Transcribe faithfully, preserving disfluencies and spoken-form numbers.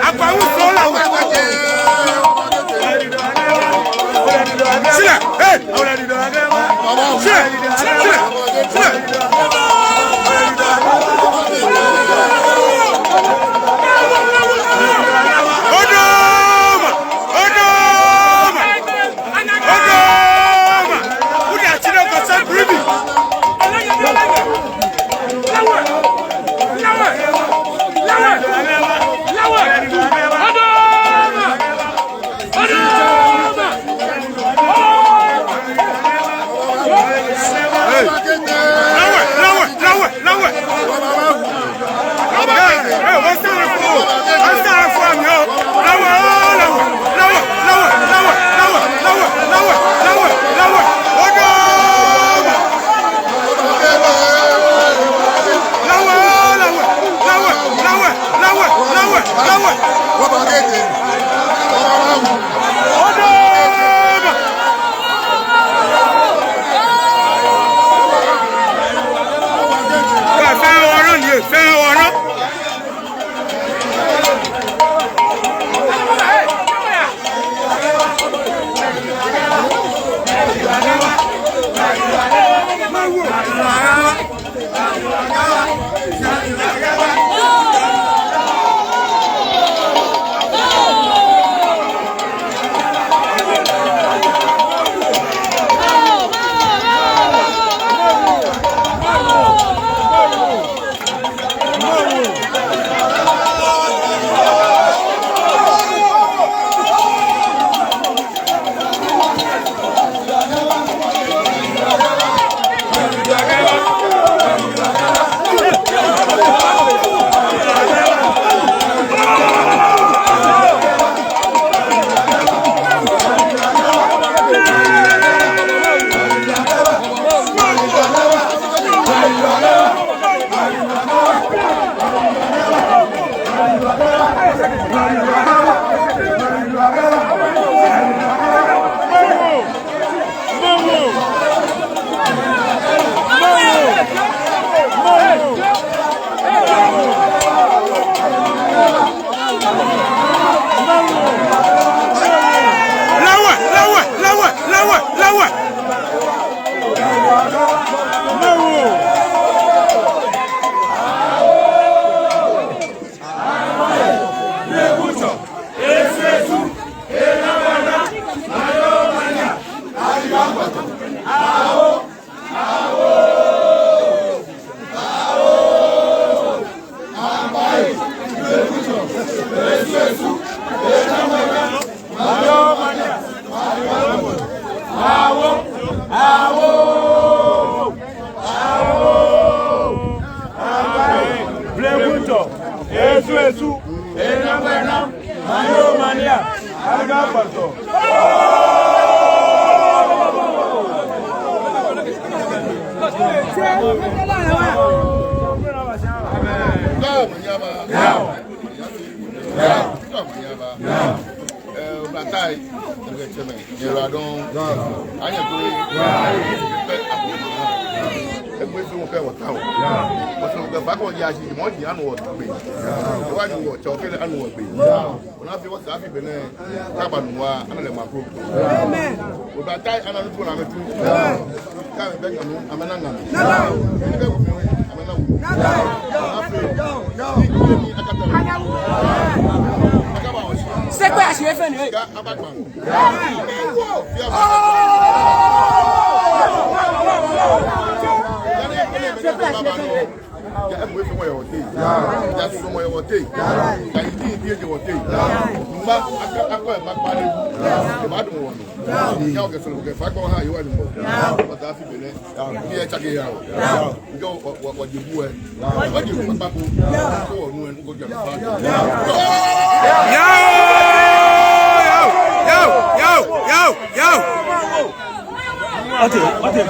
Agbawu sɔɔ lɛ wɛ. Shia, hey! Shia, shia, shia. Odoma, odoma, odoma. Wudi atsina kɔsa bribi. Ee, Oblatai, nyɛyiwaladɔŋŋ. Anyɛ kuli. Egbe fɛɛ wɔkɛɛ wɔtaoɔ. Wɔsɛɛ wɔkɛ faa ko ji ashi, mɔ ji anu wɔgbee. Ewa ni wɔtsɛ okɛlɛ anu wɔgbee. Ona fɛɛ wɔsɛɛ afi bɛnɛ. Kaba nu wa, ana lɛ ma ko. Oblatai, ana nu tu na amɛtu. Kɛ amɛbɛ ŋa nu, amɛna ŋa nu. Kɛ amɛbɛ wu nu, amɛna wu nu. Ona fɛɛ. Ni kule ni akata. Akaba wɔshi. Sekpe ashi efee nɛ. Kɛ aba kpa. Ja ebu efe mɔ yɛ wɔteŋ. Ja susumɔ yɛ wɔteŋ. Ja yidi yidi yɛ wɔteŋ. Numa akɛ akɔ ema kpale. Ema dɔmɔ wɔ nɔ. Ja okɛ sɔlɔ okɛ faa ko ha yɛ wɔ ni mɔ. Wɔta afi bɛnɛ. Ni etsake ya wɔ. Ni wɔ, wɔ, wɔje bu ɛ. Wɔje bu kpakpa ko. Ko wɔ nu ɛ, ko ja faa. Yao! Yao! Yao! Yao! Yao! Ate, ate.